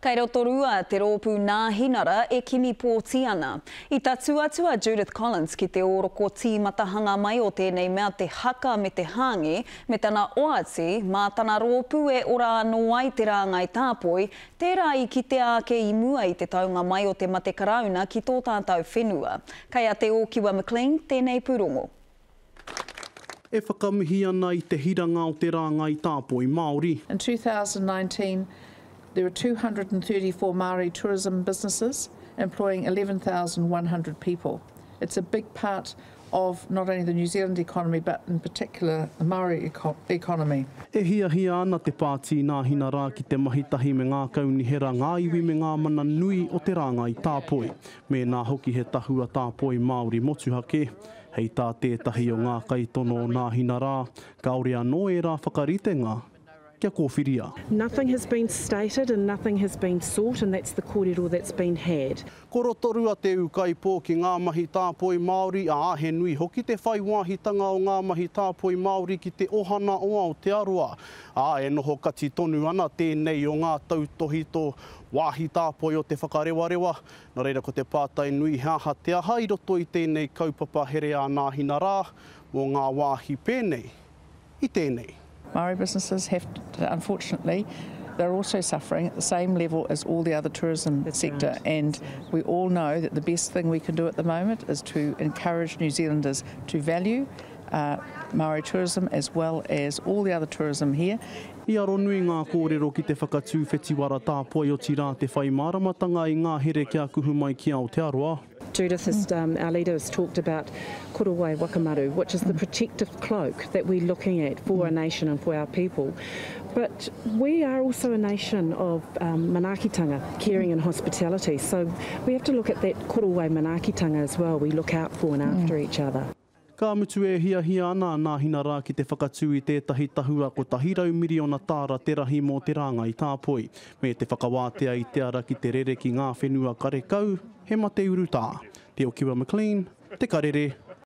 Kei Rotorua te rōpū Nāhinara e kimi pōti ana. I tatū atu a Judith Collins ki te ōroko tīmatahanga mai o tēnei mea te haka me te hāngi, me tana oati, mā tana rōpū e ora anō ai te rāngai tāpoi, tērā i kitea ake i mua i te taunga mai o te mate karauna ki tō tātou whenua. Kei a Te Ōkiwa McLean tēnei pūrongo. E whakamihi ana i te hiranga o te rāngai tāpoi Māori. In 2019, there were 234 Māori tourism businesses employing 11,100 people. It's a big part of not only the New Zealand economy but in particular the Māori economy. E hiahia ana te Pāti Nāhina rā ki te mahi tahi me ngā kaunihera, ngā iwi me ngā mana nui o te rāngai tāpoi. Mēnā hoki he tahua tāpoi Māori motuhake, Hei tā tētahi o ngā kaitono o Nāhina rā, kāore anō ērā whakaritenga kia kōwhiria. Nothing has been stated and nothing has been sought and that's the kōrero that's been had. Ko Rotorua te ūkaipō ki ngā mahi tāpoi Māori, ā, he nui hoki te whai wāhitanga o ngā mahi tāpoi Māori ki te ohana o Aotearoa, ā, e noho kati tonu ana tēnei o ngā tautōhito wāhi tāpoi o Te Whakarewarewa, Nā reira ko te pātai nui he aha te aha i roto i tēnei kaupapa here a Nāhina rā mō ngā wāhi pēnei i tēnei. Māori businesses have to, unfortunately, they're also suffering at the same level as all the other tourism That's sector right. and we all know that the best thing we can do at the moment is to encourage New Zealanders to value uh, Māori tourism as well as all the other tourism here. I aronui ngā kōrero ki te whakatū whetiwara tāpoi otirā te whai māramatanga i ngā here kia kuhu mai ki Aotearoa. Judith has, um, our leader has talked about Korowai Whakamaru, which is the protective cloak that we're looking at for a nation and for our people. But we are also a nation of um, manaakitanga, caring and hospitality. So we have to look at that korowai manaakitanga as well. We look out for and after each other. Ka mutu e hiahia ana a Nāhina rā ki te whakatū i tētahi tahua 100 miriona tāra te rahi mō te rāngai tāpoi, me te whakawātea i te ara ki te rere ki ngā whenua karekau he mate urutā. Te Okiwa McLean, Te Karere.